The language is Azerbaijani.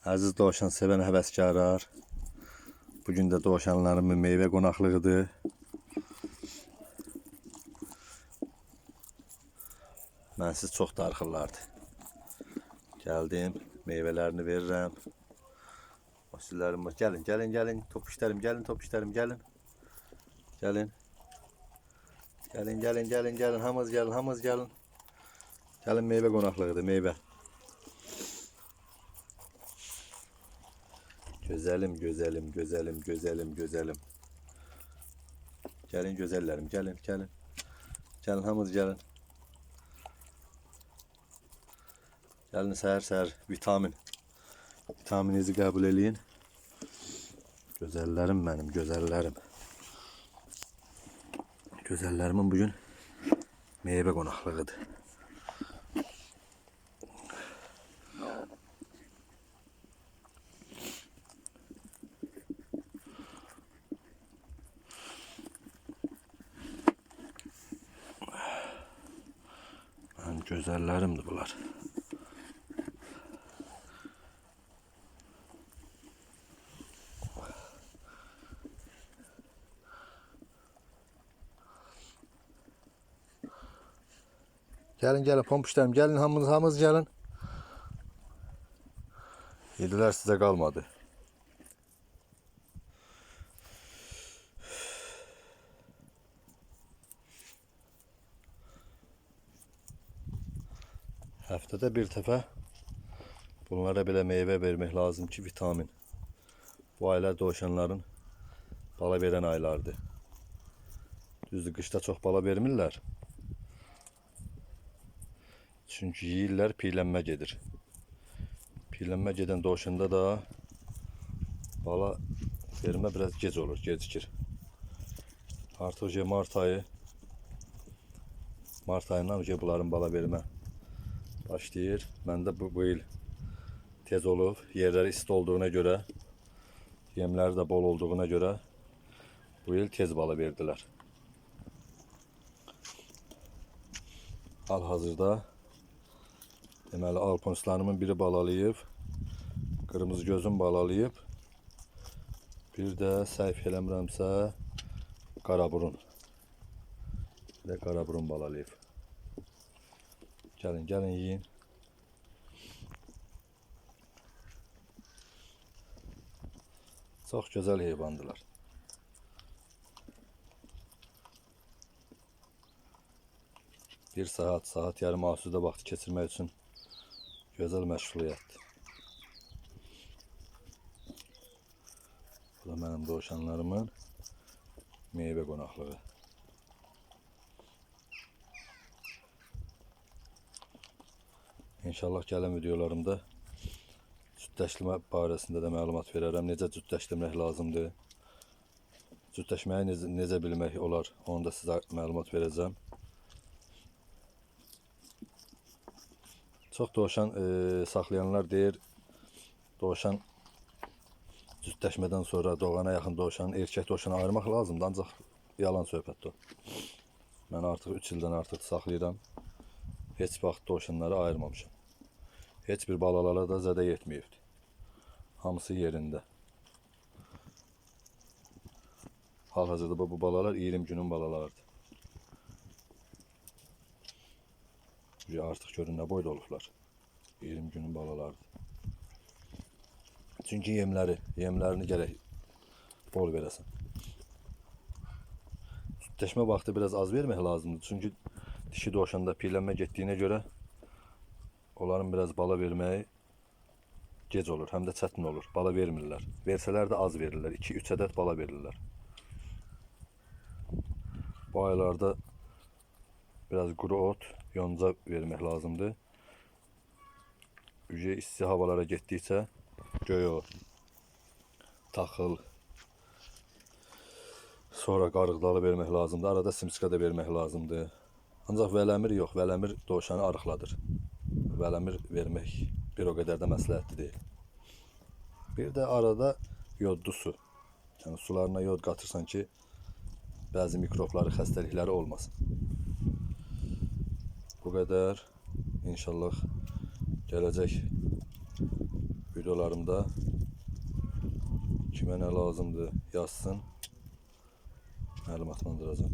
Əziz dovşan sevən həvəskarlar. Bugün də dovşanlarımın meyvə qonaqlığıdır. Mənsiz çox darıxırlardı. Gəldim, meyvələrini verirəm. Osillərim var. Gəlin, gəlin, gəlin. Topuşlarım, gəlin, topuşlarım, gəlin. Gəlin. Gəlin, gəlin, gəlin, gəlin. Hamınız gəlin, hamınız gəlin. Gəlin meyvə qonaqlığıdır, meyvə. Gözəlim, gözəlim, gözəlim, gözəlim, gözəlim. Gəlin gözəllərim, gəlin, gəlin. Gəlin, hamınız gəlin. Gəlin səhər-səhər vitamin. Vitamininizi qəbul eləyin. Gözəllərim mənim, gözəllərim. Gözəllərimin bugün meyvə qonaqlığıdır. Mənim gözəllərimdir bunlar. Gəlin, gəlin pompuşlarım, gəlin hamınız, hamınız gəlin. Yedilər sizə qalmadı. Həftədə bir dəfə bunlara belə meyvə vermək lazım ki, vitamin. Bu aylar dovşanların bala verən aylardır. Düzdür, qışda çox bala vermirlər. Çünki yeyirlər, piylənmə gedir. Piylənmə gedən dovşanda da bala vermə biraz gec olur, gecikir. Artıq mart ayı, mart ayından bunların bala vermə başlayır. Məndə bu il tez olub. Yerləri isti olduğuna görə, yemləri də bol olduğuna görə bu il tez bala verdilər. Hal-hazırda deməli alponslarımın biri balalayıb, qırmızı gözüm balalayıb, bir də səhv eləmirəmsə qaraburun. Bir də qaraburun balalayıb. Gəlin, gəlin yiyin. Çox gözəl heyvandılar. Bir saat, saat yarım asudə vaxt keçirmək üçün gözəl məşğuliyyətdir. Bu da mənim dovşanlarımın meyvə qonaqlığı. İnşallah gələn videolarımda cütləşmə barəsində də məlumat verərəm. Necə cütləşdirmək lazımdır, cütləşməyi necə bilmək olar, onu da sizə məlumat verəcəm. Çox dovşan saxlayanlar deyir, dovşan cütləşmədən sonra doğana yaxın dovşanın, erkək dovşanı ayırmaq lazımdır, ancaq yalan söhbətdir o. Mən artıq 3 ildən artıq saxlayıram. Heç vaxt dovşanları ayırmamışam. Heç bir balalara da zədə yetməyibdir. Hamısı yerində. Hal-hazırda bu balalar 20 günün balalarıdır. Artıq görün nə boyda olublar. 20 günün balalarıdır. Çünki yemlərini gərək bol verəsən. Cütləşmə vaxtı biraz az vermək lazımdır. Çünki dişi dovşanda piylənmə getdiyinə görə onların biraz bala verməyi gec olur, həm də çətin olur. Bala vermirlər. Versələr də az verirlər. 2-3 ədəd bala verirlər. Bu aylarda biraz quru ot, yonca vermək lazımdır. Ücə isti havalara getdikcə göy ot, taxıl, sonra qarıqdalı vermək lazımdır. Arada simsika da vermək lazımdır. Ancaq vələmir yox, vələmir dovşanı arıqladır. Vələmir vermək bir o qədər də məsləhətli deyil. Bir də arada yodlu su. Yəni sularına yod qatırsan ki, bəzi mikrobları, xəstəlikləri olmasın. Bu qədər. İnşallah gələcək Videolarımda kimə nə lazımdır yazsın. Məlumatlandıracağam.